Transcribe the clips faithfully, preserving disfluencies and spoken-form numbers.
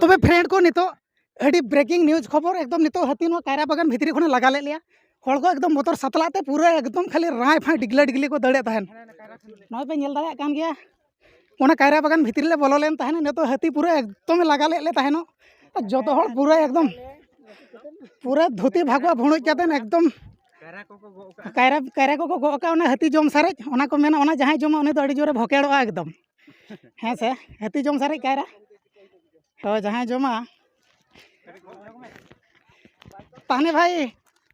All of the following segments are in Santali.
ᱛᱚᱵᱮ friend ᱠᱚ, ᱱᱤᱛᱚᱜ ᱟᱹᱰᱤ breaking news ᱠᱷᱚᱵᱚᱨ, ᱮᱠᱫᱚᱢ ᱱᱤᱛᱚᱜ ᱦᱟᱹᱛᱤ ᱱᱚᱣᱟ ᱠᱟᱭᱨᱟ ᱵᱟᱜᱟᱱ ᱵᱷᱤᱛᱨᱤ ᱠᱷᱚᱱᱮ ᱞᱟᱜᱟ ᱞᱮᱫ ᱞᱮᱭᱟ᱾ ᱦᱚᱲ ᱠᱚ ᱮᱠᱫᱚᱢ ᱵᱚᱛᱚᱨ ᱥᱟᱛᱞᱟᱜ ᱛᱮ ᱯᱩᱨᱟᱹ ᱮᱠᱫᱚᱢ ᱠᱷᱟᱹᱞᱤ ᱨᱟᱸᱭ ᱯᱷᱟᱸᱭ ᱰᱤᱜᱽᱞᱟᱹ ᱰᱤᱜᱽᱞᱤ ᱠᱚ ᱫᱟᱹᱲᱮᱫ ᱛᱟᱦᱮᱱ᱾ ᱱᱚᱜᱼᱚᱭ ᱯᱮ ᱧᱮᱞ ᱫᱟᱲᱮᱭᱟᱜ ᱠᱟᱱ ᱜᱮᱭᱟ, ᱚᱱᱟ ᱠᱟᱭᱨᱟ ᱵᱟᱜᱟᱱ ᱵᱷᱤᱛᱨᱤ ᱞᱮ ᱵᱚᱞᱚ ᱞᱮᱱ ᱛᱟᱦᱮᱱᱟ᱾ ᱱᱤᱛᱚᱜ ᱦᱟᱹᱛᱤ ᱯᱩᱨᱟᱹ ᱮᱠᱫᱚᱢᱮ ᱞᱟᱜᱟ ᱞᱮᱫ ᱞᱮ ᱛᱟᱦᱮᱱᱚᱜ᱾ ᱟᱨ ᱡᱚᱛᱚ ᱦᱚᱲ ᱯᱩᱨᱟᱹ ᱮᱠᱫᱚᱢ ᱯᱩᱨᱟᱹ ᱫᱷᱩᱛᱤ ᱵᱷᱟᱜᱽᱣᱟ ᱵᱷᱩᱲᱩᱡ ᱠᱟᱛᱮ ᱮᱠᱫᱚᱢ ᱠᱟᱭᱨᱟ, ᱠᱟᱭᱨᱟ ᱠᱚᱠᱚ ᱜᱚᱜ ᱟᱠᱟᱫ, ᱚᱱᱟ ᱦᱟᱹᱛᱤ ᱡᱚᱢ ᱥᱟᱨᱮᱡ, ᱚᱱᱟ ᱠᱚ ᱢᱮᱱᱟ, ᱚᱱᱟ ᱡᱟᱦᱟᱸᱭ ᱡᱚᱢᱟ ᱩᱱᱤ ᱫᱚ ᱟᱹᱰᱤ ᱡᱳᱨᱮ ᱵᱷᱚᱠᱮᱲᱚᱜᱼᱟ ᱮᱠᱫᱚᱢ᱾ ᱦᱮᱸ ᱥᱮ, ᱦᱟᱹᱛᱤ ᱡᱚᱢ ᱥᱟᱨᱮᱡ ᱠᱟᱭᱨᱟ᱾ ᱦᱳᱭ, ᱡᱟᱦᱟᱸᱭ ᱡᱚᱢᱟ᱾ ᱛᱟᱦᱞᱮ ᱵᱷᱟᱭ,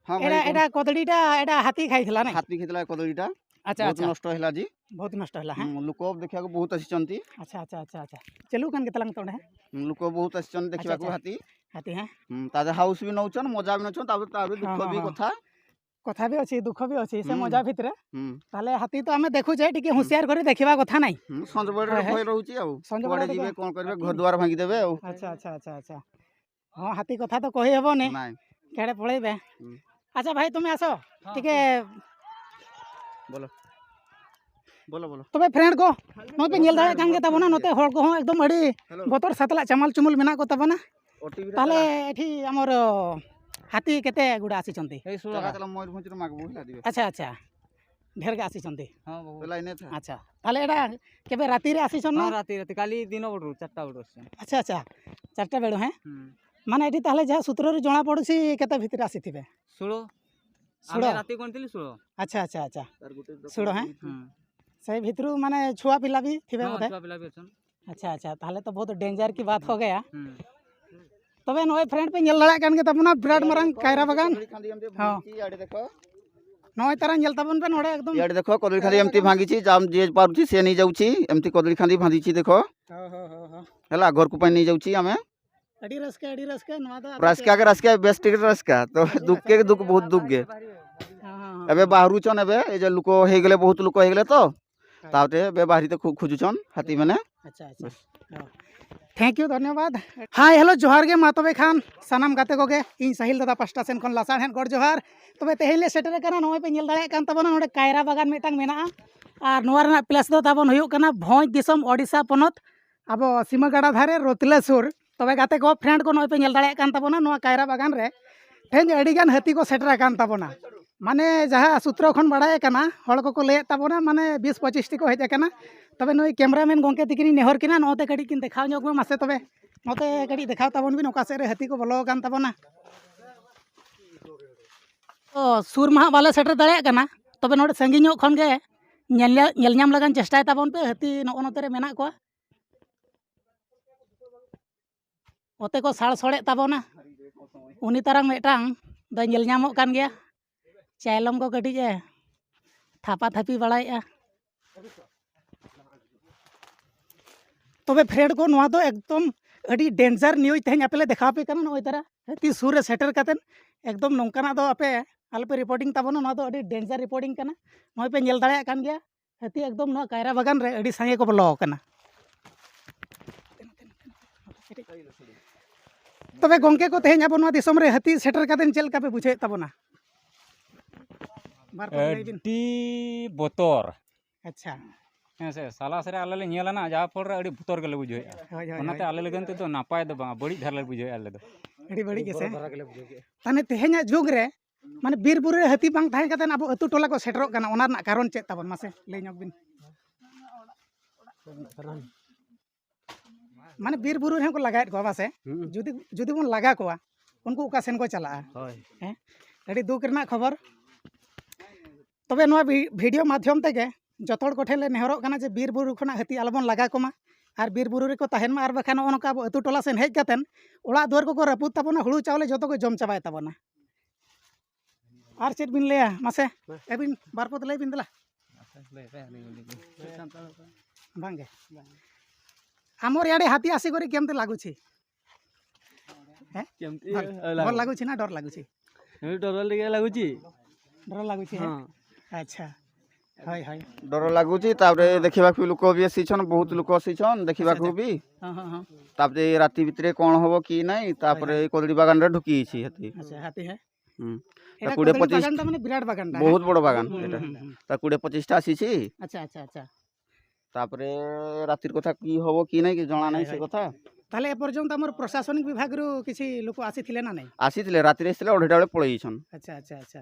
ᱦᱮᱸ ᱵᱷᱟᱭ, ᱮᱰᱟ, ᱠᱚ- ᱮᱰᱟ ᱠᱚᱫᱲᱤᱴᱟ, ᱮᱰᱟ ᱦᱟᱹᱛᱤ ᱠᱷᱟᱭ ᱛᱷᱮᱞᱟ ᱱᱟᱭ? ହାତୀ ଖାଇଥିଲା କଦଳୀଟା। ଆଚ୍ଛା, ବହୁତ ଆଚ୍ଛା। ନଷ୍ଟ ହେଲା ଆଜି। ବହୁତ ନଷ୍ଟ ହେଲା, ହେଁ? ହୁଁ, ଲୋକ ଦେଖିବାକୁ ବହୁତ ଆସିଛନ୍ତି। ଆଚ୍ଛା, ଆଚ୍ଛା, ଆଚ୍ଛା, ଆଚ୍ଛା। ଚାଲୁ କାନ କେତେ ଲାଗ ତୋଡ଼େ, ହେଁ? ହୁଁ, ଲୋକ ବହୁତ ଆସିଛନ୍ତି ଆଚ୍ଛା, ଦେଖିବାକୁ ଆଚ୍ଛା। ହାତୀ। ହାତୀ, ହେଁ? ହୁଁ, ତା ଦେହରେ ହାଉସ ବି ନଉଛନ୍, ମଜା ବି ନଉଛନ୍, ତାପରେ ତା ବି ଦୁଃଖ ହଁ, ହଁ, ବି ହଁ। କଥା। କଥା ବି ଅଛି, ଦୁଃଖ ବି ଅଛି ସେ ହୁଁ। ମଜା ଭିତରେ। ହୁଁ। ତାହେଲେ ହାତୀ ତ ଆମେ ଦେଖୁଛେ, ଟିକେ ହୁଁ। ହୁସିଆର କରି ଦେଖିବା କଥା ନାଇଁ। ହୁଁ, ସଞ୍ଜବେଳେ ହଏ, ହଏ। ଭୟ ରହୁଛି ଆଉ। ସଞ୍ଜବେଳେ କୁଆଡ଼େ ଟିକେ ଯିବେ, କ'ଣ କରିବେ, ଘର ଦୁଆର ଭାଙ୍ଗିଦେବେ ଆଉ। ଆଚ୍ଛା, ଆଚ୍ଛା, ଆଚ୍ଛା, ଆଚ୍ଛା। ହଁ, ହାତୀ କଥା ତ କହି ହେବନି। ନାଇଁ। କେଡ଼େ ପଳେଇବେ। ହୁଁ। ଆଚ୍ଛା ଭାଇ, ତୁମେ ଆସ। ହଁ, ଟିକେ କୁହ। ବୋଲ। ବୋଲ, ବୋଲ। ᱛᱚᱵᱮ friend ᱠᱚ, ᱱᱚᱜᱼᱚᱭ ᱯᱮ ᱧᱮᱞ ᱫᱟᱲᱮᱭᱟᱜ ᱠᱟᱱ ᱜᱮ ᱛᱟᱵᱚᱱᱟ, ᱱᱚᱛᱮ ᱦᱚᱲ ᱠᱚᱦᱚᱸ ᱮᱠᱫᱚᱢ ᱟᱹᱰᱤ ᱦᱮᱞᱳ। ᱵᱚᱛᱚᱨ ᱥᱟᱛᱞᱟ ᱪᱟᱢᱟᱞ ᱪᱩᱢᱩᱞ ᱢᱮᱱᱟᱜ ᱠᱚ ᱛᱟᱵᱚᱱᱟ᱾ ᱳ ᱴᱤ ᱵᱷᱤ ᱨᱮ ᱛᱟᱦᱞᱮ ᱪᱟᱞᱟᱜ᱾ ᱮᱴᱷᱤ ᱟᱢᱚᱨ ᱦᱟᱛᱤ ᱠᱮᱛᱮ ᱜᱩᱰᱟ ଆସିଛନ୍ତି? ଏଇ ଷୋହଳ। ଲେଖା ଚାଲ ମୟୂରଭଞ୍ଜରୁ ମାଗବୁ ହେଲା ଦିବେ। ଆଚ୍ଛା, ଆଚ୍ଛା। ଢେର କେ ଆସିଛନ୍ତି। ହଁ, ବହୁତ। ବେଲା ଏଇନେ ଥା। ଆଚ୍ଛା। ତାହେଲେ ଏଇଟା କେବେ ରାତିରେ ଆସିଛନ୍ତି ନା? ହଁ, ରାତି, ରାତି। କାଲି ଦିନ ବେଳରୁ, ଚାରିଟା ବେଳରୁ ଆସିଛନ୍ତି। ଆଚ୍ଛା, ଆଚ୍ଛା। ଚାରିଟା ବେଳୁ, ହେଁ? ହୁଁ। ମାନେ ଏଠି ତାହେଲେ ଯାହା ସୂତ୍ରରୁ ଜଣାପଡ଼ୁଛି, କେତେ ଭିତରେ ଆସିଥିବେ? ଷୋହଳ। ଷୋହଳ? ଆମେ ରାତି ଗଣିଥିଲି ଷୋହଳ। ଆଚ୍ଛା, ଆଚ୍ଛା, ଆଚ୍ଛା। ତାର ଗୋଟେ ଷୋହଳ, ହେଁ? ହୁଁ। ସେଇ ଭିତରୁ ମାନେ ଛୁଆ ପିଲା ବି ଥିବେ ହଁ, ବୋଧେ? ଛୁଆ ପିଲା ବି ଅଛନ୍ତି। ଆଚ୍ଛା, ଆଚ୍ଛା। ତାହେଲେ ତ ବହୁତ ଡେଞ୍ଜର କି ବାତ ହୋ ଗୟା। ହୁଁ। ᱛᱚᱵᱮ ᱱᱚᱜᱼᱚᱭ friend ᱯᱮ ᱧᱮᱞ ᱫᱟᱲᱮᱭᱟᱜ ᱠᱟᱱ ᱜᱮ ᱛᱟᱵᱚᱱᱟ, ᱵᱤᱨᱟᱴ ᱢᱟᱨᱟᱝ ᱠᱟᱭᱨᱟ ᱵᱟᱜᱟᱱ। ᱦᱚᱸ। ᱱᱚᱜᱼᱚᱭ ᱛᱟᱨᱟ ᱧᱮᱞ ᱛᱟᱵᱚᱱ ᱯᱮ ᱱᱚᱰᱮ ᱮᱠᱫᱚᱢ। ଇଆଡ଼େ ଦେଖ, କଦଳୀ ଖାଲି ଏମିତି ଭାଙ୍ଗିଛି, ଯାହା ଯିଏ ପାରୁଛି ସିଏ ନେଇଯାଉଛି। ଏମିତି କଦଳୀ ଖାଲି ଭାଙ୍ଗିଛି, ଦେଖ। ହଉ, ହଉ, ହଉ, ହଉ। ହେଲା, ଘରକୁ ପାଇଁ ନେଇଯାଉଛି ଆମେ। ᱟᱹᱰᱤ ᱨᱟᱹᱥᱠᱟᱹ, ᱟᱹᱰᱤ ᱨᱟᱹᱥᱠᱟᱹ, ᱱᱚᱣᱟ ᱫᱚ ᱟᱹᱰᱤ ᱨᱟᱹᱥᱠᱟᱹ ᱜᱮ ᱪᱮᱦᱨᱟ। ᱨᱟᱹᱥᱠᱟᱹ, ᱵᱮᱥ ᱴᱷᱤᱠ ᱨᱟᱹᱥᱠᱟᱹ। ᱛᱚ ᱟᱹᱰᱤ ᱫᱩᱠ ᱜᱮ ᱨᱟᱹᱥᱠᱟᱹ। ᱫᱩᱠ, ᱵᱚᱦᱩᱛ ᱫᱩᱠ ᱜᱮ। ᱦᱮᱸ, ᱦᱮᱸ, ᱦᱮᱸ। ᱮᱵᱮ ᱵᱟᱦᱨᱩᱪᱚᱱ ᱮᱵᱮ, ᱮ ᱡᱮ ᱞᱩᱠᱚ ᱦᱮᱜᱮᱞᱮ, ᱵᱚᱦᱩᱛ ᱞᱩᱠᱚ ᱦᱮᱜᱮᱞᱮ ᱛᱚ। ᱦᱳᱭ। ᱛᱟᱣᱛᱮ ᱮᱵᱮ ᱵᱟᱦᱨᱤ ᱛᱮ ᱠᱷᱩᱵ ᱠᱷᱩᱡᱩᱪᱚᱱ ᱦᱟᱹᱛᱤ ᱢᱟᱱᱮ। ᱟᱪᱪᱷᱟ, ᱟᱪᱪᱷᱟ। ᱵᱮᱥ। ᱦᱚᱸ᱾ Thank you, ᱫᱷᱚᱱᱭᱚᱵᱟᱫ। ᱦᱟᱭ, ᱦᱮᱞᱳ, ᱡᱚᱦᱟᱨ ᱜᱮ ᱢᱟ ᱛᱚᱵᱮ ᱠᱷᱟᱱ ᱥᱟᱱᱟᱢ ᱜᱟᱛᱮ ᱠᱚᱜᱮ, ᱤᱧ ᱥᱟᱦᱤᱞ ᱫᱟᱫᱟ ᱯᱟᱥᱴᱟ ᱥᱮᱱ ᱠᱷᱚᱱ ᱞᱟᱥᱟᱲᱦᱮᱫ ᱜᱚᱰ ᱡᱚᱦᱟᱨ᱾ ᱛᱚᱵᱮ ᱛᱮᱦᱮᱧ ᱞᱮ ᱥᱮᱴᱮᱨ ᱟᱠᱟᱱᱟ, ᱱᱚᱜᱼᱚᱭ ᱯᱮ ᱧᱮᱞ ᱫᱟᱲᱮᱭᱟᱜ ᱠᱟᱱ ᱛᱟᱵᱚᱱᱟ, ᱱᱚᱰᱮ ᱠᱟᱭᱨᱟ ᱵᱟᱜᱟᱱ ᱢᱤᱫᱴᱟᱝ ᱢᱮᱱᱟᱜᱼᱟ᱾ ᱟᱨ ᱱᱚᱣᱟ ᱨᱮᱱᱟᱜ place ᱫᱚ ᱛᱟᱵᱚᱱ ᱦᱩᱭᱩᱜ ᱠᱟᱱᱟ ᱵᱷᱚᱸᱡᱽ ᱫᱤᱥᱚᱢ, ᱳᱰᱤᱥᱟ ᱯᱚᱱᱚᱛ, ᱟᱵᱚ ᱥᱤᱢᱟᱹᱜᱟᱰᱟ ᱫᱷᱟᱨᱮ, ᱨᱳᱛᱞᱟᱹ ᱥᱩᱨ᱾ ᱛᱚᱵᱮ ᱜᱟᱛᱮ ᱠᱚ, ᱯᱷᱨᱮᱱᱰ ᱠᱚ, ᱱᱚᱜᱼᱚᱭ ᱯᱮ ᱧᱮᱞ ᱫᱟᱲᱮᱭᱟᱜ ᱠᱟᱱ ᱛᱟᱵᱚᱱᱟ, ᱱᱚᱣᱟ ᱠᱟᱭᱨᱟ ᱵᱟᱜᱟᱱ ᱨᱮ ᱛᱮᱦᱮᱧ ᱟᱹᱰᱤ ᱜᱟᱱ ᱦᱟᱹᱛᱤ ᱠᱚ ᱥᱮᱴᱮᱨ ᱟᱠᱟᱱ ᱛᱟᱵᱚᱱᱟ᱾ ᱢᱟᱱᱮ ᱡᱟᱦᱟᱸ ᱥᱩᱛᱨᱚ ᱠᱷᱚᱱ ᱵᱟᱲᱟᱭ ᱠᱟᱱᱟ, ᱦᱚᱲ ᱠᱚᱠᱚ ᱞᱟᱹᱭᱮᱫ ᱛᱟᱵᱚᱱᱟ ᱢᱟᱱᱮ ᱵᱤᱥ ᱯᱚᱸᱪᱤᱥ ᱴᱤ ᱠᱚ ᱦᱮᱡ ᱟᱠᱟᱱᱟ᱾ ᱛᱚᱵᱮ ᱱᱩᱭ ᱠᱮᱢᱨᱟᱢᱮᱱ ᱜᱚᱢᱠᱮ ᱛᱤᱠᱤᱱᱤᱧ ᱱᱮᱦᱚᱨ ᱠᱤᱱᱟ, ᱱᱚᱛᱮ ᱠᱟᱹᱴᱤᱡ ᱠᱤᱱ ᱫᱮᱠᱷᱟᱣ ᱧᱚᱜ ᱢᱮ ᱢᱟᱥᱮ᱾ ᱛᱚᱵᱮ ᱱᱚᱛᱮ ᱠᱟᱹᱴᱤᱡ ᱫᱮᱠᱷᱟᱣ ᱛᱟᱵᱚᱱ ᱵᱤᱱ, ᱚᱠᱟ ᱥᱮᱫ ᱨᱮ ᱦᱟᱹᱛᱤ ᱠᱚ ᱵᱚᱞᱚ ᱟᱠᱟᱱ ᱛᱟᱵᱚᱱᱟ᱾ ᱛᱚ ᱥᱩᱨ ᱢᱟ ᱦᱟᱸᱜ ᱵᱟᱞᱮ ᱥᱮᱴᱮᱨ ᱫᱟᱲᱮᱭᱟᱜ ᱠᱟᱱᱟ, ᱛᱚᱵᱮ ᱱᱚᱰᱮ ᱥᱟᱺᱜᱤᱧ ᱧᱚᱜ ᱠᱷᱚᱱ ᱜᱮ ᱧᱮᱞ, ᱧᱮᱞ ᱧᱟᱢ ᱞᱟᱜᱟᱱ ᱪᱮᱥᱴᱟᱭ ᱛᱟᱵᱚᱱ ᱯᱮ, ᱦᱟᱹᱛᱤ ᱱᱚᱜᱼᱚ ᱱᱚᱛᱮ ᱨᱮ ᱢᱮᱱᱟᱜ ᱠᱚᱣᱟ᱾ ᱚᱛᱮ ᱠᱚ ᱥᱟᱲ ᱥᱚᱲᱮᱫ ᱛᱟᱵᱚᱱᱟ᱾ ᱩᱱᱤ ᱛᱟᱨᱟᱝ ᱢᱤᱫᱴᱟᱝ ᱫᱚᱭ ᱧᱮᱞ ᱧᱟᱢᱚᱜ ᱠᱟᱱ ᱜᱮᱭᱟ, ᱪᱟᱭᱞᱚᱢ ᱠᱚ ᱠᱟᱹᱴᱤᱡ ᱮ ᱛᱷᱟᱯᱟ ᱛᱷᱟᱹᱯᱤ ᱵᱟᱲᱟᱭᱮᱫᱼᱟ᱾ ᱛᱚᱵᱮ ᱯᱷᱨᱮᱱᱰ ᱠᱚ, ᱱᱚᱣᱟ ᱫᱚ ᱮᱠᱫᱚᱢ ᱟᱹᱰᱤ ᱰᱮᱧᱡᱟᱨ ᱱᱤᱭᱩᱡᱽ ᱛᱮᱦᱮᱧ ᱟᱯᱮ ᱞᱮ ᱫᱮᱠᱷᱟᱣ ᱟᱯᱮ ᱠᱟᱱᱟ᱾ ᱱᱚᱜᱼᱚᱭ ᱛᱟᱨᱟ ᱦᱟᱹᱛᱤ ᱥᱩᱨ ᱨᱮ ᱥᱮᱴᱮᱨ ᱠᱟᱛᱮᱫ ᱮᱠᱫᱚᱢ ᱱᱚᱝᱠᱟᱱᱟᱜ ᱫᱚ ᱟᱯᱮ ᱟᱞᱚᱯᱮ ᱨᱤᱯᱳᱨᱴᱤᱝ ᱛᱟᱵᱚᱱᱟ, ᱱᱚᱣᱟ ᱫᱚ ᱟᱹᱰᱤ ᱰᱮᱧᱡᱟᱨ ᱨᱤᱯᱳᱨᱴᱤᱝ ᱠᱟᱱᱟ᱾ ᱱᱚᱜᱼᱚᱭ ᱯᱮ ᱧᱮᱞ ᱫᱟᱲᱮᱭᱟᱜ ᱠᱟᱱ ᱜᱮᱭᱟ, ᱦᱟᱹᱛᱤ ᱮᱠᱫᱚᱢ ᱱᱚᱣᱟ ᱠᱟᱭᱨᱟ ᱵᱟᱜᱟᱱ ᱨᱮ ᱟᱹᱰᱤ ᱥᱟᱸᱜᱮ ᱠᱚ ᱵᱚᱞᱚ ᱟᱠᱟᱱᱟ᱾ ᱛᱚᱵᱮ ᱜᱚᱢᱠᱮ ᱠᱚ, ᱛᱮᱦᱮᱧ ᱟᱵᱚ ᱱᱚᱣᱟ ᱫᱤᱥᱚᱢ ᱨᱮ ᱦᱟᱹᱛᱤ ᱥᱮᱴᱮᱨ ᱠᱟᱛᱮᱫ ᱪᱮᱫ ᱞᱮᱠᱟ ᱯᱮ ᱵᱩᱡᱷᱟᱹᱣᱮᱫ ᱛᱟᱵᱚᱱᱟ? ᱵᱟᱨ ᱯᱮ ᱞᱟᱹᱭ ᱵᱤᱱ᱾ ᱟᱹᱰᱤ ᱵᱚᱛᱚᱨ᱾ ᱟᱪᱪᱷᱟ᱾ ᱦᱮᱸ ᱥᱮ, ᱥᱟᱞᱟᱥ ᱨᱮ ᱟᱞᱮ ᱞᱮ ᱧᱮᱞ ᱟᱱᱟ, ᱡᱟᱦᱟᱸ ᱯᱷᱚᱞ ᱨᱮ ᱟᱹᱰᱤ ᱵᱚᱛᱚᱨ ᱜᱮᱞᱮ ᱵᱩᱡᱷᱟᱹᱣᱮᱫᱼᱟ᱾ ᱦᱳᱭ, ᱦᱳᱭ, ᱚᱱᱟᱛᱮ ᱦᱳᱭ᱾ ᱟᱞᱮ ᱞᱟᱹᱜᱤᱫ ᱛᱮᱫᱚ ᱱᱟᱯᱟᱭ ᱫᱚ ᱵᱟᱝ, ᱵᱟᱹᱲᱤᱡ ᱫᱷᱟᱨᱟ ᱞᱮ ᱵᱩᱡᱷᱟᱹᱣᱮᱫᱼᱟ ᱟᱞᱮ ᱫᱚ᱾ ᱟᱹᱰᱤ ᱵᱟᱹᱲᱤᱡ ᱜᱮᱥᱮ? ᱛᱟᱦᱞᱮ ᱛᱮᱦᱮᱧᱟᱜ ᱡᱩᱜᱽ ᱨᱮ ᱢᱟᱱᱮ ᱵᱤᱨ ᱵᱩᱨᱩ ᱨᱮ ᱦᱟᱹᱛᱤ ᱵᱟᱝ ᱛᱟᱦᱮᱸ ᱠᱟᱛᱮ ᱟᱵᱚ ᱟᱹᱛᱩ ᱴᱚᱞᱟ ᱠᱚ ᱥᱮᱴᱮᱨᱚᱜ ᱠᱟᱱᱟ, ᱚᱱᱟ ᱨᱮᱱᱟᱜ ᱠᱟᱨᱚᱱ ᱪᱮᱫ ᱛᱟᱵᱚᱱ? ᱢᱟᱥᱮ ᱞᱟᱹᱭ ᱧᱚᱜ ᱵᱤᱱ᱾ ᱢᱟᱱᱮ ᱵᱤᱨ ᱵᱩᱨᱩ ᱨᱮᱦᱚᱸ ᱠᱚ ᱞᱟᱜᱟᱭᱮᱫ ᱠᱚᱣᱟ, ᱵᱟᱥᱮ? ᱦᱩᱸ᱾ ᱡᱩᱫᱤ, ᱡᱩᱫᱤ ᱵᱚᱱ ᱞᱟᱜᱟ ᱠᱚᱣᱟ, ᱩᱱᱠᱩ ᱚᱠᱟ ᱥᱮᱱ ᱠᱚ ᱪᱟᱞᱟᱜᱼᱟ? ᱦᱳᱭ᱾ ᱦᱮᱸ, ᱟᱹᱰᱤ ᱫᱩᱠ ᱨᱮᱱᱟᱜ ᱠᱷᱚᱵᱚᱨ᱾ ᱛᱚᱵᱮ ᱱᱚᱣᱟ ᱵᱷᱤ-, ᱵᱷᱤᱰᱤᱭᱳ ᱢᱟᱫᱽᱫᱷᱚᱢ ᱛᱮᱜᱮ ᱡᱚᱛᱚ ᱦᱚᱲ ᱠᱚᱴᱷᱮᱱ ᱞᱮ ᱱᱮᱦᱚᱨᱚᱜ ᱠᱟᱱᱟ ᱡᱮ ᱵᱤᱨ ᱵᱩᱨᱩ ᱠᱷᱚᱱᱟᱜ ᱦᱟᱹᱛᱤ ᱟᱞᱚᱵᱚᱱ ᱞᱟᱜᱟ ᱠᱚᱢᱟ, ᱟᱨ ᱵᱤᱨ ᱵᱩᱨᱩ ᱨᱮᱠᱚ ᱛᱟᱦᱮᱱ ᱢᱟ, ᱟᱨ ᱵᱟᱠᱷᱟᱱ ᱱᱚᱜᱼᱚ ᱱᱚᱝᱠᱟ ᱟᱵᱚ ᱟᱹᱛᱩ ᱴᱚᱞᱟ ᱥᱮᱱ ᱦᱮᱡ ᱠᱟᱛᱮᱱ ᱚᱲᱟᱜ ᱫᱩᱣᱟᱹᱨ ᱠᱚᱠᱚ ᱨᱟᱹᱯᱩᱫ ᱛᱟᱵᱚᱱᱟ, ᱦᱩᱲᱩ ᱪᱟᱣᱞᱮ ᱡᱚᱛᱚ ᱠᱚ ᱡᱚᱢ ᱪᱟᱵᱟᱭ ᱛᱟᱵᱚᱱᱟ᱾ ᱟᱨ ᱪᱮᱫ ᱵᱤᱱ ᱞᱟᱹᱭᱟ ᱢᱟᱥᱮ? ᱟᱹᱵᱤᱱ ᱵᱟᱨ ᱯᱚᱫ ᱞᱟᱹᱭ ᱵᱤᱱ ᱫᱮᱞᱟ᱾ ᱵᱟᱝᱜᱮ᱾ ଆମର ଇଆଡ଼େ ହାତୀ ଆସିକରି କେମିତି ଲାଗୁଛି? ହେଁ? କେମିତି ଭଲ, ଭଲ ଲାଗୁଛି ନା ଡର ଲାଗୁଛି? ଏମିତି ଡର ଟିକେ ଲାଗୁଛି। ଡର ଲାଗୁଛି, ହେଁ? ହଁ। ଆଚ୍ଛା। ହଇ, ହଇ। ଡର ଲାଗୁଛି। ତାପରେ ଦେଖିବାକୁ ବି ଲୋକ ବି ଆସିଛନ୍, ବହୁତ ଲୋକ ଆସିଛନ୍ ଦେଖିବାକୁ ଆଚ୍ଛା। ବି। ହଁ, ହଁ, ହଁ। ତାପରେ ଏଇ ରାତି ଭିତରେ କ'ଣ ହବ କି ନାଇଁ, ତାପରେ ହଇ, ହଇ। ଏଇ କଦଳୀ ବାଗାନରେ ଢୁକି ହେଇଛି ହାତୀ। ଆଚ୍ଛା, ହାତୀ, ହେଁ? ହୁଁ। ଏଇଟା ତା କୋଡ଼ିଏ କଦଳୀ ପଚିଶ ବାଗାନଟା ମାନେ ବିରାଟ ବାଗାନଟା, ବହୁତ ହେଁ? ବଡ଼ ବାଗାନ ହୁଁ, ଏଇଟା। ହୁଁ, ହୁଁ। ତା କୋଡ଼ିଏ ପଚିଶଟା ଆସିଛି। ଆଚ୍ଛା, ଆଚ୍ଛା, ଆଚ୍ଛା। ତାପରେ ରାତିର କଥା କି ହବ କି ନାଇଁ କି ଜଣା ହଇ, ନାହିଁ ସେ ହଇ। କଥା। ତାହେଲେ ଏ ପର୍ଯ୍ୟନ୍ତ ଆମର ପ୍ରଶାସନିକ ବିଭାଗରୁ କିଛି ଲୋକ ଆସିଥିଲେ ନା ନାଇଁ? ଆସିଥିଲେ, ରାତିରେ ଆସିଥିଲେ, ଅଢ଼େଇଟା ବେଳେ ପଳେଇ ଯାଇଛନ୍। ଆଚ୍ଛା, ଆଚ୍ଛା, ଆଚ୍ଛା।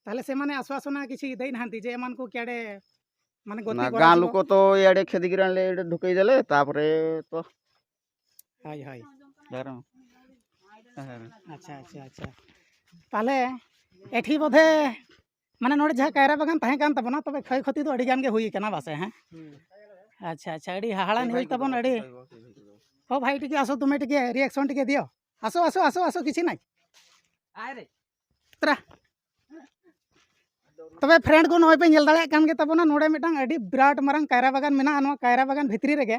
ତାହେଲେ ସେମାନେ ଆଶ୍ୱାସନା କିଛି ଦେଇନାହାନ୍ତି ଯେ ଏମାନଙ୍କୁ କିଆଡ଼େ, ମାନେ, ଗତି ନା, ଗାଁ କରାଯିବ? ଲୋକ ତ ଇଆଡ଼େ କ୍ଷେତିକିରି ଆଣିଲେ, ଏଇଟା ଢୁକେଇ ଦେଲେ, ତାପରେ ତ ହଇ, ହଇ। ଆଚ୍ଛା, ଆଚ୍ଛା, ଆଚ୍ଛା। ତାହେଲେ ଏଠି ବୋଧେ, ମାନେ, ᱱᱚᱰᱮ ᱡᱟᱦᱟᱸ ᱠᱟᱭᱨᱟ ᱵᱟᱜᱟᱱ ᱛᱟᱦᱮᱸ ᱠᱟᱱ ᱛᱟᱵᱚᱱᱟ, ᱛᱚᱵᱮ ᱠᱷᱚᱭ ᱠᱷᱚᱛᱤ ᱫᱚ ᱟᱹᱰᱤ ᱜᱟᱱ ᱜᱮ ᱦᱩᱭ ᱠᱟᱱᱟ ᱵᱟᱥᱮ? ᱦᱮᱸ? ᱦᱩᱸ᱾ ᱟᱪᱪᱷᱟ, ᱟᱪᱪᱷᱟ, ᱟᱹᱰᱤ ᱦᱟᱦᱟᱲᱟ ᱱᱤᱭᱩᱡᱽ ᱛᱟᱵᱚᱱ, ᱟᱹᱰᱤ᱾ ᱦᱚ ᱵᱷᱟᱭ, ᱴᱤᱠᱮ ᱟᱥᱚ, ᱛᱩᱢᱮ ᱴᱤᱠᱮ ᱨᱤᱭᱟᱠᱥᱚᱱ ᱴᱤᱠᱮ ᱫᱤᱭᱚ᱾ ᱟᱥᱚ, ᱟᱥᱚ, ᱟᱥᱚ, ᱟᱥᱚ, ᱠᱤᱪᱷᱤ ᱱᱟᱭ᱾ ᱛᱨᱟ᱾ ᱛᱚᱵᱮ ᱯᱷᱨᱮᱱᱰ ᱠᱚ, ᱱᱚᱜᱼᱚᱭ ᱯᱮ ᱧᱮᱞ ᱫᱟᱲᱮᱭᱟᱜ ᱠᱟᱱ ᱜᱮ ᱛᱟᱵᱚᱱᱟ, ᱱᱚᱰᱮ ᱢᱤᱫᱴᱟᱝ ᱟᱹᱰᱤ ᱵᱤᱨᱟᱴ ᱢᱟᱨᱟᱝ ᱠᱟᱭᱨᱟ ᱵᱟᱜᱟᱱ ᱢᱮᱱᱟᱜᱼᱟ᱾ ᱱᱚᱣᱟ ᱠᱟᱭᱨᱟ ᱵᱟᱜᱟᱱ ᱵᱷᱤᱛᱨᱤ ᱨᱮᱜᱮ,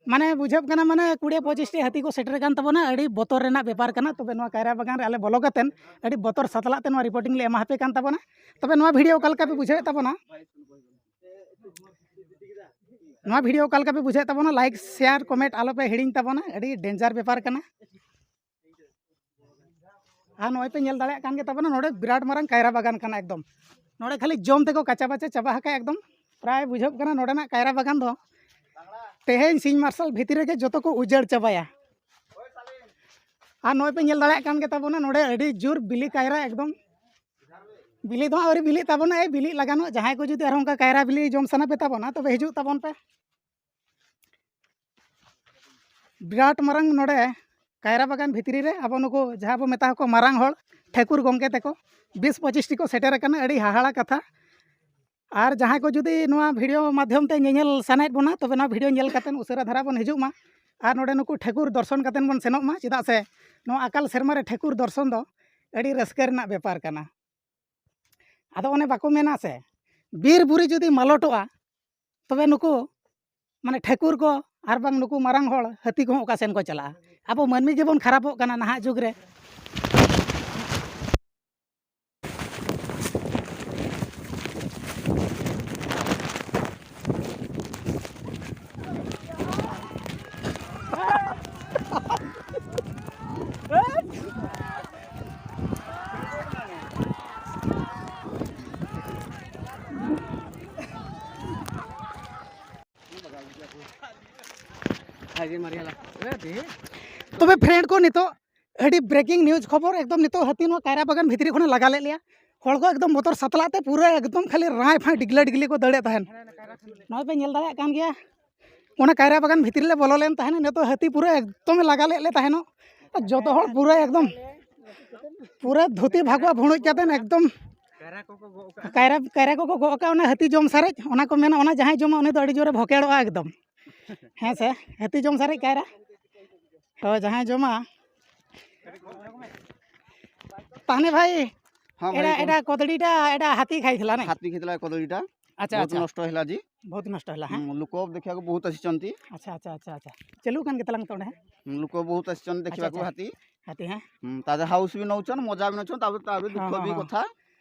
ᱢᱟᱱᱮ, ᱵᱩᱡᱷᱟᱹᱜ ᱠᱟᱱᱟ, ᱢᱟᱱᱮ, ᱠᱩᱲᱤ ᱯᱚᱸᱪᱤᱥ ᱴᱤ ᱦᱟᱹᱛᱤ ᱠᱚ ᱥᱮᱴᱮᱨ ᱠᱟᱱ ᱛᱟᱵᱚᱱᱟ᱾ ᱟᱹᱰᱤ ᱵᱚᱛᱚᱨ ᱨᱮᱱᱟᱜ ᱵᱮᱯᱟᱨ ᱠᱟᱱᱟ᱾ ᱛᱚᱵᱮ ᱱᱚᱣᱟ ᱠᱟᱭᱨᱟ ᱵᱟᱜᱟᱱ ᱨᱮ ᱟᱞᱮ ᱵᱚᱞᱚ ᱠᱟᱛᱮᱱ ᱟᱹᱰᱤ ᱵᱚᱛᱚᱨ ᱥᱟᱛᱞᱟᱜ ᱛᱮ ᱱᱚᱣᱟ ᱨᱤᱯᱳᱨᱴᱤᱝ ᱞᱮ ᱮᱢᱟ ᱦᱟᱯᱮ ᱠᱟᱱ ᱛᱟᱵᱚᱱᱟ᱾ ᱛᱚᱵᱮ ᱱᱚᱣᱟ ᱵᱷᱤᱰᱤᱭᱳ ᱚᱠᱟ ᱞᱮᱠᱟ ᱯᱮ ᱵᱩᱡᱷᱟᱹᱣᱮᱫ ᱛᱟᱵᱚᱱᱟ? ᱱᱚᱣᱟ ᱵᱷᱤᱰᱤᱭᱳ ᱚᱠᱟ ᱞᱮᱠᱟ ᱯᱮ ᱵᱩᱡᱷᱟᱹᱣᱮᱫ ᱛᱟᱵᱚᱱᱟ? ᱞᱟᱭᱤᱠ, ᱥᱮᱭᱟᱨ, ᱠᱚᱢᱮᱱᱴ ᱟᱞᱚ ᱯᱮ ᱦᱤᱲᱤᱧ ᱛᱟᱵᱚᱱᱟ, ᱟᱹᱰᱤ ᱰᱮᱧᱡᱟᱨ ᱵᱮᱯᱟᱨ ᱠᱟᱱᱟ᱾ ᱟᱨ ᱱᱚᱜᱼᱚᱭ ᱯᱮ ᱧᱮᱞ ᱫᱟᱲᱮᱭᱟᱜ ᱠᱟᱱ ᱜᱮ ᱛᱟᱵᱚᱱᱟ, ᱱᱚᱰᱮ ᱵᱤᱨᱟᱴ ᱢᱟᱨᱟᱝ ᱠᱟᱭᱨᱟ ᱵᱟᱜᱟᱱ ᱠᱟᱱᱟ ᱮᱠᱫᱚᱢ᱾ ᱱᱚᱰᱮ ᱠᱷᱟᱹᱞᱤ ᱡᱚᱢ ᱛᱮᱠᱚ ᱠᱟᱪᱟ ᱵᱟᱪᱟ ᱪᱟᱵᱟ ᱟᱠᱟᱫ ᱮᱠᱫᱚᱢ᱾ ᱯᱨᱟᱭ ᱵᱩᱡᱷᱟᱹᱜ ᱠᱟᱱᱟ ᱱᱚᱰᱮᱱᱟᱜ ᱠᱟᱭᱨᱟ ᱵᱟᱜᱟᱱ ᱫᱚ ᱛᱮᱦᱮᱧ ᱥᱤᱧ ᱢᱟᱨᱥᱟᱞ ᱵᱷᱤᱛᱤᱨ ᱨᱮᱜᱮ ᱡᱚᱛᱚ ᱠᱚ ᱩᱡᱟᱹᱲ ᱪᱟᱵᱟᱭᱟ᱾ ᱟᱨ ᱱᱚᱜᱼᱚᱭ ᱯᱮ ᱧᱮᱞ ᱫᱟᱲᱮᱭᱟᱜ ᱠᱟᱱ ᱜᱮ ᱛᱟᱵᱚᱱᱟ, ᱱᱚᱰᱮ ᱟᱹᱰᱤ ᱡᱳᱨ ᱵᱤᱞᱤ ᱠᱟᱭᱨᱟ ᱮᱠᱫᱚᱢ᱾ ᱵᱤᱞᱤ ᱫᱚ ᱦᱟᱸᱜ ᱟᱹᱣᱨᱤ ᱵᱤᱞᱤᱜ ᱛᱟᱵᱚᱱᱟ, ᱮᱭ ᱵᱤᱞᱤᱜ ᱞᱟᱜᱟᱱᱚᱜ᱾ ᱡᱟᱦᱟᱸᱭ ᱠᱚ ᱡᱩᱫᱤ ᱟᱨᱦᱚᱸ ᱚᱱᱠᱟ ᱠᱟᱭᱨᱟ ᱵᱤᱞᱤ ᱡᱚᱢ ᱥᱟᱱᱟ ᱯᱮ ᱛᱟᱵᱚᱱᱟ, ᱛᱚᱵᱮ ᱦᱤᱡᱩᱜ ᱛᱟᱵᱚᱱ ᱯᱮ᱾ ᱵᱤᱨᱟᱴ ᱢᱟᱨᱟᱝ ᱱᱚᱰᱮ ᱠᱟᱭᱨᱟ ᱵᱟᱜᱟᱱ ᱵᱷᱤᱛᱨᱤ ᱨᱮ ᱟᱵᱚ ᱱᱩᱠᱩ ᱡᱟᱦᱟᱸ ᱵᱚ ᱢᱮᱛᱟ ᱠᱚ ᱢᱟᱨᱟᱝ ᱦᱚᱲ, ᱴᱷᱟᱹᱠᱩᱨ ᱜᱚᱢᱠᱮ ᱛᱟᱠᱚ ᱵᱤᱥ ᱯᱚᱸᱪᱤᱥ ᱴᱤ ᱠᱚ ᱥᱮᱴᱮᱨ ᱟᱠᱟᱱᱟ᱾ ᱟᱹᱰᱤ ᱦᱟᱦᱟᱲᱟ ᱠᱟᱛᱷᱟ᱾ ᱟᱨ ᱡᱟᱦᱟᱸᱭ ᱠᱚ ᱡᱩᱫᱤ ᱱᱚᱣᱟ ᱵᱷᱤᱰᱤᱭᱳ ᱢᱟᱫᱽᱫᱷᱚᱢ ᱛᱮ ᱧᱮᱧᱮᱞ ᱥᱟᱱᱟᱭᱮᱫ ᱵᱚᱱᱟ, ᱛᱚᱵᱮ ᱱᱚᱣᱟ ᱵᱷᱤᱰᱤᱭᱳ ᱧᱮᱞ ᱠᱟᱛᱮᱫ ᱩᱥᱟᱹᱨᱟ ᱫᱷᱟᱨᱟ ᱵᱚᱱ ᱦᱤᱡᱩᱜ ᱢᱟ ᱟᱨ ᱱᱚᱰᱮ ᱱᱩᱠᱩ ᱴᱷᱟᱹᱠᱩᱨ ᱫᱚᱨᱥᱚᱱ ᱠᱟᱛᱮᱫ ᱵᱚᱱ ᱥᱮᱱᱚᱜ ᱢᱟ, ᱪᱮᱫᱟᱜ ᱥᱮ ᱱᱚᱣᱟ ᱟᱠᱟᱞ ᱥᱮᱨᱢᱟ ᱨᱮ ᱴᱷᱟᱹᱠᱩᱨ ᱫᱚᱨᱥᱚᱱ ᱫᱚ ᱟᱹᱰᱤ ᱨᱟᱹᱥᱠᱟᱹ ᱨᱮᱱᱟᱜ ᱵᱮᱯᱟᱨ ᱠᱟᱱᱟ᱾ ᱟᱫᱚ ᱚᱱᱮ ᱵᱟᱠᱚ ᱢᱮᱱᱟ ᱥᱮ, ᱵᱤᱨ ᱵᱩᱨᱩ ᱡᱩᱫᱤ ᱢᱟᱞᱚᱴᱚᱜᱼᱟ, ᱛᱚᱵᱮ ᱱᱩᱠᱩ, ᱢᱟᱱᱮ, ᱴᱷᱟᱹᱠᱩᱨ ᱠᱚ ᱟᱨ ᱵᱟᱝ ᱱᱩᱠᱩ ᱢᱟᱨᱟᱝ ᱦᱚᱲ ᱦᱟᱹᱛᱤ ᱠᱚᱦᱚᱸ ᱚᱠᱟ ᱥᱮᱱ ᱠᱚ ᱪᱟᱞᱟᱜᱼᱟ? ᱟᱵᱚ ᱢᱟᱹᱱᱢᱤ ᱜᱮᱵᱚᱱ ᱠᱷᱟᱨᱟᱯᱚᱜ ᱠᱟᱱᱟ ᱱᱟᱦᱟᱜ ᱡᱩᱜᱽ ᱨᱮ᱾ Ayer Mariala. ᱛᱚᱵᱮ friend ᱠᱚ, ᱱᱤᱛᱚᱜ ᱟᱹᱰᱤ breaking news ᱠᱷᱚᱵᱚᱨ, ᱮᱠᱫᱚᱢ ᱱᱤᱛᱚᱜ ᱦᱟᱹᱛᱤ ᱱᱚᱣᱟ ᱠᱟᱭᱨᱟ ᱵᱟᱜᱟᱱ ᱵᱷᱤᱛᱨᱤ ᱠᱷᱚᱱᱮ ᱞᱟᱜᱟ ᱞᱮᱫ ᱞᱮᱭᱟ᱾ ᱦᱚᱲ ᱠᱚ ᱮᱠᱫᱚᱢ ᱵᱚᱛᱚᱨ ᱥᱟᱛᱞᱟᱜ ᱛᱮ ᱯᱩᱨᱟᱹ ᱮᱠᱫᱚᱢ ᱠᱷᱟᱹᱞᱤ ᱨᱟᱸᱭ ᱯᱷᱟᱸᱭ ᱰᱤᱜᱽᱞᱟᱹ ᱰᱤᱜᱽᱞᱤ ᱠᱚ ᱫᱟᱹᱲᱮᱫ ᱛᱟᱦᱮᱱ᱾ ᱱᱚᱜᱼᱚᱭ ᱯᱮ ᱧᱮᱞ ᱫᱟᱲᱮᱭᱟᱜ ᱠᱟᱱ ᱜᱮᱭᱟ, ᱚᱱᱟ ᱠᱟᱭᱨᱟ ᱵᱟᱜᱟᱱ ᱵᱷᱤᱛᱨᱤ ᱞᱮ ᱵᱚᱞᱚ ᱞᱮᱱ ᱛᱟᱦᱮᱱᱟ᱾ ᱱᱤᱛᱚᱜ ᱦᱟᱹᱛᱤ ᱯᱩᱨᱟᱹ ᱮᱠᱫᱚᱢᱮ ᱞᱟᱜᱟ ᱞᱮᱫ ᱞᱮ ᱛᱟᱦᱮᱱᱚᱜ᱾ ᱟᱨ ᱡᱚᱛᱚ ᱦᱚᱲ ᱯᱩᱨᱟᱹ ᱮᱠᱫᱚᱢ ᱯᱩᱨᱟᱹ ᱫᱷᱩᱛᱤ ᱵᱷᱟᱜᱚᱣᱟ ᱵᱷᱩᱲᱩᱡ ᱠᱟᱛᱮ ᱮᱠᱫᱚᱢ ᱠᱟᱭᱨᱟ, ᱠᱟᱭᱨᱟ ᱠᱚᱠᱚ ᱜᱚᱜ ᱠᱟᱜᱼᱟ, ᱚᱱᱟ ᱦᱟᱹᱛᱤ ᱡᱚᱢ ᱥᱟᱨᱮᱡ, ᱚᱱᱟ ᱠᱚ ᱢᱮᱱᱟ, ᱚᱱᱟ ᱡᱟᱦᱟᱸᱭ ᱡᱚᱢᱟ ᱩᱱᱤ ᱫᱚ ᱟᱹᱰᱤ ᱡᱳᱨᱮ ᱵᱷᱚᱠᱮᱲᱚᱜᱼᱟ ᱮᱠᱫᱚᱢ᱾ ᱦᱮᱸ ᱥᱮ, ᱦᱟᱹᱛᱤ ᱡᱚᱢ ᱥᱟᱨᱮᱡ ᱠᱟᱭᱨᱟ᱾ ᱦᱳᱭ, ᱡᱟᱦᱟᱸᱭ ᱡᱚᱢᱟ᱾ ᱛᱟᱦᱱᱮ ᱵᱷᱟᱭ, ᱦᱮᱸ ᱵᱷᱟᱭ, ᱮᱰᱟ, ᱠᱚ- ᱮᱰᱟ ᱠᱚᱫᱲᱤᱴᱟ, ᱮᱰᱟ ᱦᱟᱹᱛᱤ ᱠᱷᱟᱭ ᱛᱷᱮᱞᱟ ᱱᱟᱭ? ᱦᱟᱹᱛᱤ ᱠᱷᱟᱭ ᱛᱷᱮᱞᱟ ᱠᱚᱫᱲᱤᱴᱟ᱾ ଆଚ୍ଛା, ବହୁତ ଆଚ୍ଛା। ନଷ୍ଟ ହେଲା ଆଜି। ବହୁତ ନଷ୍ଟ ହେଲା, ହଁ। ହୁଁ, ଲୋକ ଦେଖିବାକୁ ବହୁତ ଆସିଛନ୍ତି। ଆଚ୍ଛା, ଆଚ୍ଛା, ଆଚ୍ଛା, ଆଚ୍ଛା। ଚାଲୁ କାନ କେତେ ଲାଙ୍ଗ ତୋଡ଼େ? ହୁଁ, ଲୋକ ବହୁତ ଆସିଛନ୍ତି ଦେଖିବାକୁ ଆଚ୍ଛା, ଆଚ୍ଛା। ହାତୀ। ହାତୀ, ହଁ। ହୁଁ, ତା ଦେହରେ ହାଉସ ବି ନଉଛନ୍, ମଜା ବି ନଉଛନ୍, ତାପରେ, ତାପରେ ହଁ, ଦୁଃଖ ହଁ, ବି ହଁ। କଥା।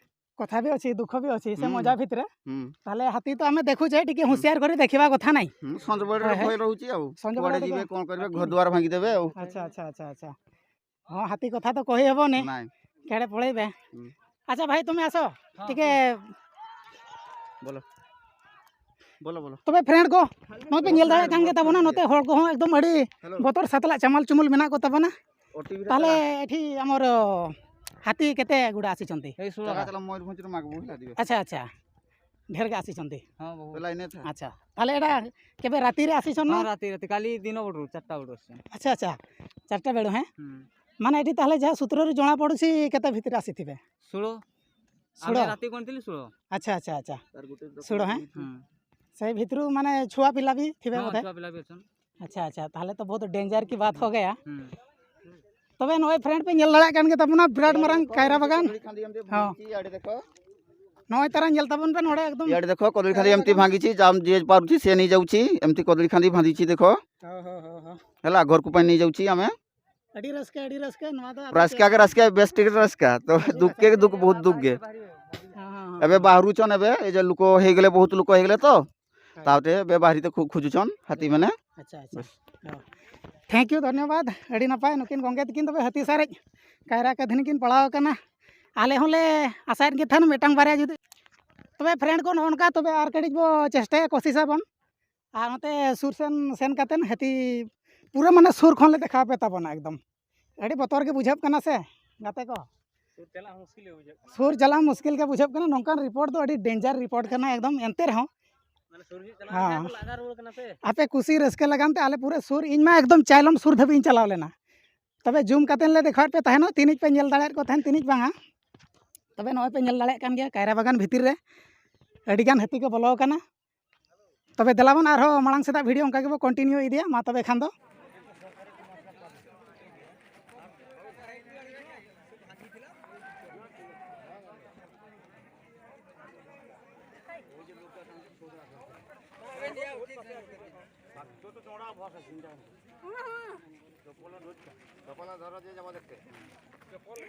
କଥା ବି ଅଛି, ଦୁଃଖ ବି ଅଛି ସେ ହୁଁ। ମଜା ଭିତରେ। ହୁଁ। ତାହେଲେ ହାତୀ ତ ଆମେ ଦେଖୁଛେ, ଟିକେ ହୁଁ। ହୁସିଆର କରି ଦେଖିବା କଥା ନାଇଁ। ହୁଁ, ସଞ୍ଜବେଳେ ହଁ, ହଁ। ଭୟ ରହୁଛି ଆଉ। ସଞ୍ଜବେଳେ କୁଆଡ଼େ ଟିକେ ଯିବେ, କ'ଣ କରିବେ, ହାତୀ ଘର ଦ୍ୱାର ଭାଙ୍ଗିଦେବେ ଆଉ। ଆଚ୍ଛା, ଆଚ୍ଛା, ଆଚ୍ଛା, ଆଚ୍ଛା। ହଁ, ହାତୀ କଥା ତ କହି ହବନି। ନାଇଁ। କେଡ଼େ ପଳେଇବେ। ହୁଁ। ଆଚ୍ଛା ଭାଇ, ତୁମେ ଆସ। ହଁ, ଟିକେ କୁହ। ବୋଲ। ବୋଲ, ବୋଲ। ᱛᱚᱵᱮ friend ᱠᱚ, ᱱᱚᱜᱼᱚᱭ ᱯᱮ ᱧᱮᱞ ᱫᱟᱲᱮᱭᱟᱜ ᱠᱟᱱ ᱜᱮ ᱛᱟᱵᱚᱱᱟ, ᱱᱚᱛᱮ ᱦᱚᱲ ᱠᱚᱦᱚᱸ ᱮᱠᱫᱚᱢ ᱟᱹᱰᱤ ᱦᱮᱞᱳ᱾ ᱵᱚᱛᱚᱨ ᱥᱟᱛᱞᱟᱜ ᱪᱟᱢᱟᱞ ᱪᱩᱢᱩᱞ ᱢᱮᱱᱟᱜ ᱠᱚ ᱛᱟᱵᱚᱱᱟ᱾ ᱳ ᱴᱤ ᱵᱷᱤ ᱨᱮ ᱛᱟᱦᱞᱮ ᱪᱟᱞᱟᱜ᱾ ᱮᱴᱷᱤ ᱟᱢᱚᱨ ହାତୀ କେତେ ଗୁଡ଼ା ଆସିଛନ୍ତି? ଏଇ ଷୋହଳ। ଚାଲ, ଚାଲ, ମୟୂରଭଞ୍ଜରୁ ମାଗବୁ ହେଲା, ଯିବେ। ଆଚ୍ଛା, ଆଚ୍ଛା। ଢେର କେ ଆସିଛନ୍ତି। ହଁ, ବହୁତ। ପେଲା ଏଇନେ ଥା। ଆଚ୍ଛା, ତାହେଲେ ଏଇଟା କେବେ ରାତିରେ ଆସିଛନ୍ ନା? ହଁ, ରାତି, ରାତି। କାଲି ଦିନ ବେଳରୁ, ଚାରିଟା ବେଳରୁ ଆସିଛନ୍ତି। ଆଚ୍ଛା, ଆଚ୍ଛା। ଚାରିଟା ବେଳୁ, ହେଁ? ହୁଁ। ମାନେ ଏଠି ତାହେଲେ ଯାହା ସୂତ୍ରରୁ ଜଣାପଡ଼ୁଛି, କେତେ ଭିତରେ ଆସିଥିବେ? ଷୋହଳ। ଷୋହଳ? ଆମେ ରାତି ଗଣିଥିଲି ଷୋହଳ। ଆଚ୍ଛା, ଆଚ୍ଛା, ଆଚ୍ଛା। ଷୋହଳ, ହେଁ? ହୁଁ। ସେଇ ଭିତରୁ ମାନେ ଛୁଆ ପିଲା ବି ଥିବେ ହଁ, ବୋଧେ? ଛୁଆ ପିଲା ବି ଅଛନ୍ତି। ଆଚ୍ଛା, ଆଚ୍ଛା, ତାହେଲେ ତ ବହୁତ ଡେଞ୍ଜର କି ବାତ ହୋ ଗୟା। ହୁଁ। ᱛᱚᱵᱮ ᱱᱚᱜᱼᱚᱭ friend ᱯᱮ ᱧᱮᱞ ᱫᱟᱲᱮᱭᱟᱜ ᱠᱟᱱ ᱜᱮ ᱛᱟᱵᱚᱱᱟ, ᱵᱤᱨᱟᱴ ᱢᱟᱨᱟᱝ ᱠᱟᱭᱨᱟ ᱵᱟᱜᱟᱱ। ᱠᱚᱫᱽᱞᱤ ᱠᱷᱟᱸᱫᱤ ᱮᱢᱛᱮ ᱦᱚᱸ। ᱵᱷᱟᱸᱜᱤଛି, ᱤᱭᱟᱲᱮ ᱫᱮᱠᱷᱚ। ᱱᱚᱜᱼᱚᱭ ᱛᱟᱨᱟ ᱧᱮᱞ ᱛᱟᱵᱚᱱ ᱯᱮ ᱱᱚᱰᱮ ᱮᱠᱫᱚᱢ᱾ ᱤᱭᱟᱲᱮ ᱫᱮᱠᱷᱚ, ᱠᱚᱫᱽᱞᱤ ᱠᱷᱟᱸᱫᱤ ᱮᱢᱛᱮ ᱵᱷᱟᱸᱜᱤଛି, ᱡᱟᱢ ᱡᱮ ᱯᱟᱨᱩଛି ସେ ନେଇଯାଉଛି, ଏମିତି କଦଳୀ ଖାନ୍ଦି ଭାଙ୍ଗିଛି ଦେଖ। ᱦᱚᱸ, ᱦᱚᱸ, ᱦᱚᱸ, ᱦᱚᱸ। ᱦᱮᱞᱟ, ᱜᱷᱚᱨᱠᱩ ପାଇଁ ନେଇଯାଉଛି ଆମେ। ᱟᱹᱰᱤ ᱨᱟᱹᱥᱠᱟᱹ, ᱟᱹᱰᱤ ᱨᱟᱹᱥᱠᱟᱹ, ᱱᱚᱣᱟ ᱫᱚ ᱟᱯᱮ ᱨᱟᱹᱥᱠᱟᱹ ᱪᱮᱫ? ᱜᱮ ᱨᱟᱹᱥᱠᱟᱹ, ᱵᱮᱥ ᱴᱷᱤᱠ ᱨᱟᱹᱥᱠᱟᱹ, ᱛᱚ ᱟᱹᱰᱤ ᱫᱩᱠ ᱜᱮ ᱨᱟᱹᱥᱠᱟᱹ᱾ ᱫᱩᱠ, ᱵᱚᱦᱩᱛ ᱫᱩᱠ ᱜᱮ। ᱦᱚᱸ, ᱦᱚᱸ, ᱦᱚᱸ, ᱮᱵᱮ ᱦᱚᱸ। ᱵᱟᱦᱨᱩᱪᱚᱱ ᱮᱵᱮ, ᱮ ᱡᱮ ᱞᱩᱠᱚ ᱦᱮᱜᱞᱮ, ᱵᱚᱦᱩᱛ ᱞᱩᱠᱚ ᱦᱮᱜᱞᱮ ᱛᱚ, ᱦᱳᱭ। ᱛᱟᱣᱛᱮ ᱮᱵᱮ ᱵᱟᱦᱨᱤ ᱛᱮ ᱠᱷᱩ-, ᱠᱷᱩᱡᱩᱪᱚᱱ ᱦᱟᱹᱛᱤ ᱢᱮᱱᱮ। ᱟᱪᱪᱷᱟ, ᱟᱪᱪᱷᱟ। ᱵᱮᱥ। ᱦᱚᱸ। Thank you, ᱫᱷᱚᱱᱭᱚᱵᱟᱫ, ᱟᱹᱰᱤ ᱱᱟᱯᱟᱭ᱾ ᱱᱩᱠᱤᱱ ᱜᱚᱝᱠᱮ ᱛᱟᱹᱠᱤᱱ ᱛᱚᱵᱮ ᱦᱟᱹᱛᱤ ᱥᱟᱨᱮᱡ ᱠᱟᱭᱨᱟ ᱠᱟᱹᱫᱷᱤᱱ ᱠᱤᱱ ᱯᱟᱲᱟᱣ ᱟᱠᱟᱱᱟ᱾ ᱟᱞᱮ ᱦᱚᱸᱞᱮ ᱟᱥᱟᱭᱮᱫ ᱜᱮ ᱛᱟᱦᱮᱱ ᱢᱤᱫᱴᱟᱝ ᱵᱟᱨᱭᱟ ᱡᱩᱫᱤ᱾ ᱛᱚᱵᱮ friend ᱠᱚ, ᱱᱚᱜᱼᱚ ᱱᱚᱝᱠᱟ ᱛᱚᱵᱮ ᱟᱨ ᱠᱟᱹᱴᱤᱡ ᱵᱚ ᱪᱮᱥᱴᱟᱭᱟ, ᱠᱳᱥᱤᱥ ᱟᱵᱚᱱ᱾ ᱟᱨ ᱱᱚᱛᱮ ᱥᱩᱨ ᱥᱮᱱ ᱥᱮᱱ ᱠᱟᱛᱮᱫ ᱦᱟᱹᱛᱤ ᱯᱩᱨᱟᱹ ᱢᱟᱱᱮ ᱥᱩᱨ ᱠᱷᱚᱱ ᱞᱮ ᱫᱮᱠᱷᱟᱣ ᱯᱮ ᱛᱟᱵᱚᱱᱟ ᱮᱠᱫᱚᱢ᱾ ᱟᱹᱰᱤ ᱵᱚᱛᱚᱨ ᱜᱮ ᱵᱩᱡᱷᱟᱹᱜ ᱠᱟᱱᱟ ᱥᱮ ᱜᱟᱛᱮ ᱠᱚ᱾ ᱥᱩᱨ ᱪᱟᱞᱟᱜ ᱦᱚᱸ ᱢᱩᱥᱠᱤᱞ ᱜᱮ ᱵᱩᱡᱷᱟᱹᱜ ᱠᱟᱱᱟ᱾ ᱥᱩᱨ ᱪᱟᱞᱟᱜ ᱢᱩᱥᱠᱤᱞ ᱜᱮ ᱵᱩᱡᱷᱟᱹᱜ ᱠᱟᱱᱟ᱾ ᱱᱚᱝᱠᱟᱱ ᱨᱤᱯᱳᱨᱴ ᱫᱚ ᱟᱹᱰᱤ ᱰᱮᱧᱡᱟᱨ ᱨᱤᱯᱳᱨᱴ ᱠᱟᱱᱟ ᱮᱠᱫᱚᱢ, ᱮᱱᱛᱮ ᱨᱮᱦᱚᱸ᱾ ᱢᱟᱱᱮ ᱥᱩᱨ ᱧᱚᱜ ᱪᱟᱞᱟᱣ ᱦᱮᱸ᱾ ᱞᱮᱱᱠᱷᱟᱱ ᱠᱚ ᱞᱟᱜᱟ ᱨᱩᱣᱟᱹᱲ ᱠᱟᱱᱟ ᱥᱮ᱾ ᱟᱯᱮ ᱠᱩᱥᱤ ᱨᱟᱹᱥᱠᱟᱹ ᱞᱟᱹᱜᱤᱫ ᱛᱮ ᱟᱞᱮ ᱯᱩᱨᱟᱹ ᱥᱩᱨ, ᱤᱧ ᱢᱟ ᱮᱠᱫᱚᱢ ᱪᱟᱭᱞᱚᱢ ᱥᱩᱨ ᱫᱷᱟᱹᱵᱤᱡ ᱤᱧ ᱪᱟᱞᱟᱣ ᱞᱮᱱᱟ᱾ ᱛᱚᱵᱮ ᱡᱩᱢ ᱠᱟᱛᱮ ᱞᱮ ᱫᱮᱠᱷᱟᱣᱮᱫ ᱯᱮ ᱛᱟᱦᱮᱱᱚᱜ, ᱛᱤᱱᱤᱡ ᱯᱮ ᱧᱮᱞ ᱫᱟᱲᱮᱭᱟᱫ ᱠᱚ ᱛᱟᱦᱮᱱ, ᱛᱤᱱᱤᱡ ᱵᱟᱝᱟ᱾ ᱛᱚᱵᱮ ᱱᱚᱜᱼᱚᱭ ᱯᱮ ᱧᱮᱞ ᱫᱟᱲᱮᱭᱟᱜ ᱠᱟᱱ ᱜᱮᱭᱟ, ᱠᱟᱭᱨᱟ ᱵᱟᱜᱟᱱ ᱵᱷᱤᱛᱤᱨ ᱨᱮ ᱟᱹᱰᱤᱜᱟᱱ ᱦᱟᱹᱛᱤ ᱠᱚ ᱵᱚᱞᱚ ᱟᱠᱟᱱᱟ᱾ ᱛᱚᱵᱮ ᱫᱮᱞᱟ ᱵᱚᱱ ᱟᱨᱦᱚᱸ ᱢᱟᱲᱟᱝ ᱥᱮᱫᱟᱜ ᱵᱷᱤᱰᱤᱭᱳ ᱚᱱᱠᱟ ᱜᱮᱵᱚ ᱠᱚᱱᱴᱤᱱᱤᱭᱩ ᱤᱫᱤᱭᱟ᱾ ᱢᱟ ᱛᱚᱵᱮ ᱠᱷᱟᱱ ᱫᱚ᱾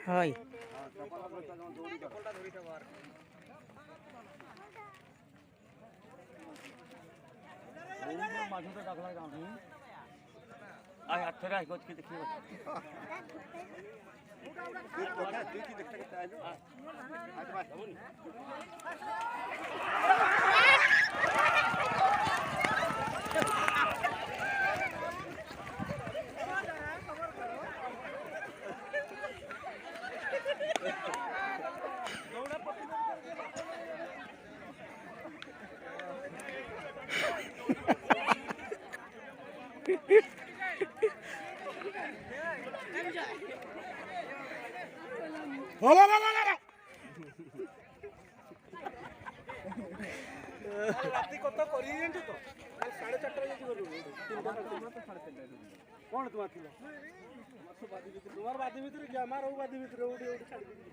ᱦᱳᱭ᱾ ରାତି କତ କରିବି ଜାଣିଛୁ ତ? କାଲି ସାଢ଼େ ଚାରିଟାରେ ଯାଇକି ଗଲୁ। ତିନିଟା ସାଢ଼େ ତିନିଟା। କ'ଣ ତୁମର ଥିଲା? ତୁମର ବାଦି ଭିତରେ, ତୁମର ବାଦି ଭିତରେ କି ଆମର ବାଦି ଭିତରେ ଉଠି ଉଠି ଛାଡ଼ି ଦେଇଥିଲି।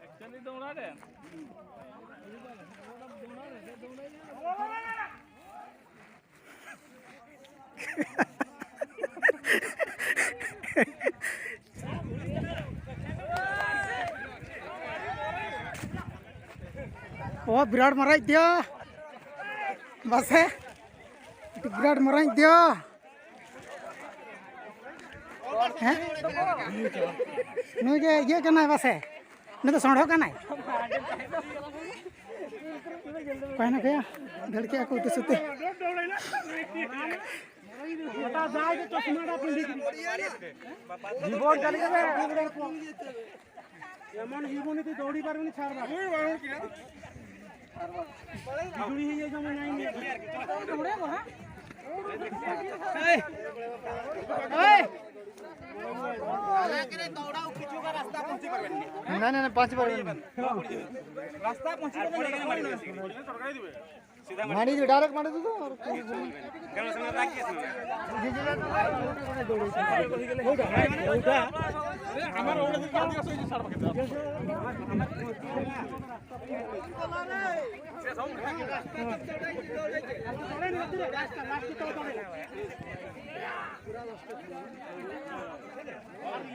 ଆକ୍ଚୁଆଲି ଦୌଡ଼ାରେ। ᱚ, ᱵᱤᱨᱟᱴ ᱢᱟᱨᱟᱝ ᱫᱮᱭᱟ᱾ ᱵᱟᱥᱮ᱾ ᱵᱤᱨᱟᱴ ᱢᱟᱨᱟᱝ ᱫᱮᱭᱟ᱾ ᱦᱮᱸ? ᱱᱩᱭ ᱜᱮ ᱤᱭᱟᱹ ᱠᱟᱱᱟᱭ ᱵᱟᱥᱮ᱾ ᱩᱱᱤ ᱫᱚ ᱥᱚᱸᱰᱷᱚ ᱠᱟᱱᱟᱭ᱾ ᱚᱠᱟᱭᱮᱱᱟ ᱠᱚᱭᱟ? ᱫᱟᱹᱲ ᱠᱮᱜᱼᱟ ᱠᱚ ᱩᱛᱤ ᱥᱩᱛᱤ᱾ ᱜᱚᱴᱟ ᱡᱟᱭ ᱜᱮ ᱪᱚᱥᱢᱟ ᱰᱟ ᱯᱤᱸᱰᱤ ᱠᱤᱫᱤ᱾ ᱡᱤᱵᱚᱱ ᱪᱟᱞᱤ ᱠᱟᱱᱟ᱾ ᱮᱢᱚᱱ ᱡᱤᱵᱚᱱ ᱤᱫᱤ ᱫᱚᱲᱤ ᱯᱟᱨᱵᱤᱱ ᱪᱷᱟᱲ ᱵᱟᱝ᱾ ᱡᱩᱲᱤ ᱦᱩᱭᱩᱜ ᱡᱮᱢᱚᱱ ᱱᱟᱭᱤᱱ᱾ ନାଇଁ ନାଇଁ ନାଇଁ, ପାଞ୍ଚ ବାର। ରାସ୍ତା ପହଞ୍ଚିବ। ମାଡ଼ିକି ଡାଇରେକ୍ଟ ମାଡ଼ି ଦଉଛ।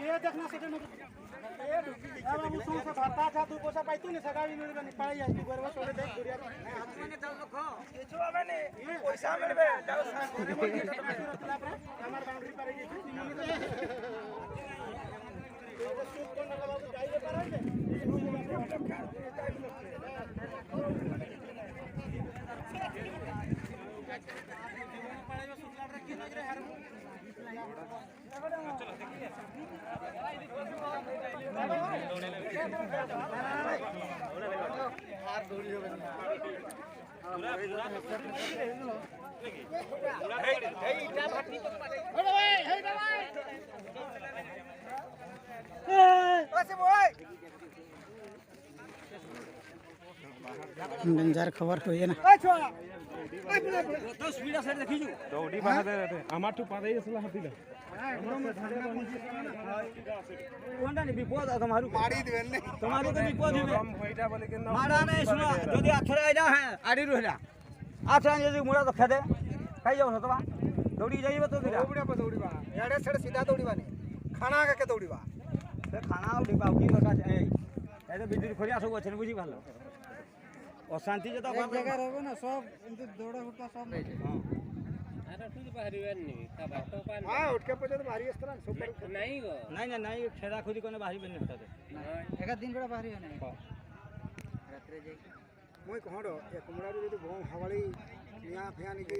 ये देखना। ए बाबू, सौ से भरता था, दू पैसा पाइतू ने, सगाई मिल बनी, पाई जाए, तू गरबा छोड़े देख, दुनिया में। पैसा मिलबे, जाओ, साथ में। हमारे बाउंड्री पर ही। डेंजर खबर हुई है ना। तो उड़ी बाहर दे रहे थे। हमार तो पता ही असला हाथी का। कोणता नाही, बिपद आहे तुम्हारू। मारी दिवेन नाही। तुम्हारू तो बिपद ही। हम बैठा बोले कि ना। मारा नाही सुना, যদি আছরা আইলা হ্যাঁ, আড়ি রহিলা। আছরা যদি মুড়া তো খেদে, খাই যাও না তোমা। দৌড়ি যাইবে তো দিলা। দৌড়িবা, দৌড়িবা। এড়ে সেড়ে সিধা দৌড়িবা নি। খানা কে দৌড়িবা। সে খানা উঠিবা, কি দরকার আছে? এই, এই তো বিদ্যুৎ খড়িয়া সব আছে, বুঝি ভালো। অশান্তি যে তো এক জায়গায় রইব না, সব কিন্তু দৌড়া হুটা সব। হ্যাঁ। नहीं, उठ के पहुंचे तो बाहरी इस तरह से ऊपर। नहीं, नहीं, खेदा खुदी कोने बाहरी बन्ने होता है। एक दिन बड़ा बाहरी होने। रात्रि जाएगी। मुई कहड़ो, एक मुड़ा भी तो बहुत हवाली, यहाँ फैन की।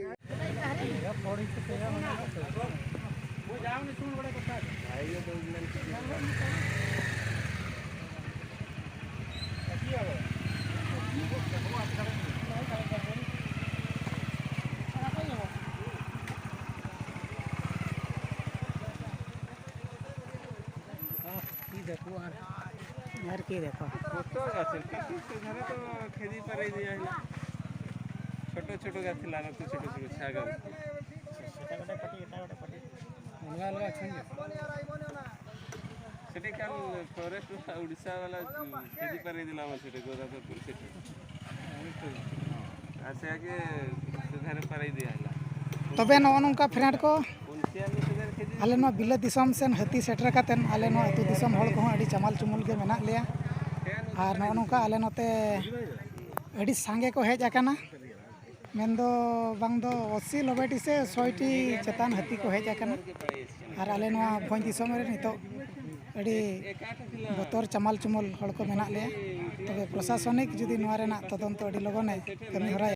देखो और, और की देखो। কত গাছ, কাটি সেধারে তো খেদি পারে দিয়া হইলা। ছোট ছোট গাছ লা, না তো ছোট ছোট ছাগা। সেটা গোটে পাটি, এটা গোটে পাটি। अलग अलग अच्छा। ସେଠି କାଲି ଫରେଷ୍ଟ ଓଡ଼ିଶା ବାଲା ଛେଦି ପାରେଇ ଦେଲା ଆମର ସେଠି ଗୋଦାଧରପୁର ସେଠି। ଆଚ୍ଛା, ଆଗେ ସେଠାରେ ପାରେଇ ଦିଆହେଲା। ᱛᱚᱵᱮ ᱱᱚᱜᱼᱚ ᱱᱚᱝᱠᱟ friend ᱠᱚ, ᱩᱱᱥᱤᱭᱟᱱ ᱫᱚ ᱥᱮᱫᱟᱭ ᱠᱷᱮᱫᱤ ᱟᱞᱮ ᱱᱚᱣᱟ ᱵᱤᱞᱟᱹᱛ ᱫᱤᱥᱚᱢ ᱥᱮᱱ ᱦᱟᱹᱛᱤ ᱥᱮᱴᱮᱨ ᱠᱟᱛᱮᱫ ᱟᱞᱮ ᱱᱚᱣᱟ ᱟᱹᱛᱩ ᱫᱤᱥᱚᱢ ᱦᱚᱲ ᱠᱚᱦᱚᱸ ᱟᱹᱰᱤ ᱪᱟᱢᱟᱞ ᱪᱩᱢᱩᱞ ᱜᱮ ᱢᱮᱱᱟᱜ ᱞᱮᱭᱟ᱾ ᱟᱨ ᱱᱚᱜᱼᱚ ᱱᱚᱝᱠᱟ ᱟᱞᱮ ᱱᱚᱛᱮ ᱟᱹᱰᱤ ᱥᱟᱸᱜᱮ ᱠᱚ ᱦᱮᱡ ᱟᱠᱟᱱᱟ᱾ ᱢᱮᱱᱫᱚ ᱵᱟᱝ ᱫᱚ ᱟᱥᱤ ᱱᱚᱵᱵᱳᱭ ᱴᱤ ᱥᱮ ᱥᱚᱭ ᱴᱤ ᱪᱮᱛᱟᱱ ᱦᱟᱹᱛᱤ ᱠᱚ ᱦᱮᱡ ᱟᱠᱟᱱᱟ᱾ ᱟᱨ ᱟᱞᱮ ᱱᱚᱣᱟ ᱵᱷᱚᱸᱡᱽ ᱫᱤᱥᱚᱢ ᱨᱮ ᱱᱤᱛᱚᱜ ᱟᱹᱰᱤ ᱵᱚᱛᱚᱨ ᱪᱟᱢᱟᱞ ᱪᱩᱢᱟᱹᱞ ᱦᱚᱲ ᱠᱚ ᱢᱮᱱᱟᱜ ᱞᱮᱭᱟ᱾ ᱛᱚᱵᱮ ᱯᱨᱚᱥᱟᱥᱚᱱᱤᱠ ᱡᱩᱫᱤ ᱱᱚᱣᱟ ᱨᱮᱱᱟᱜ ᱛᱚᱫᱚᱱᱛᱚ ᱟᱹᱰᱤ ᱞᱚᱜᱚᱱᱮ ᱠᱟᱹᱢᱤ ᱦᱚᱨᱟᱭᱟ,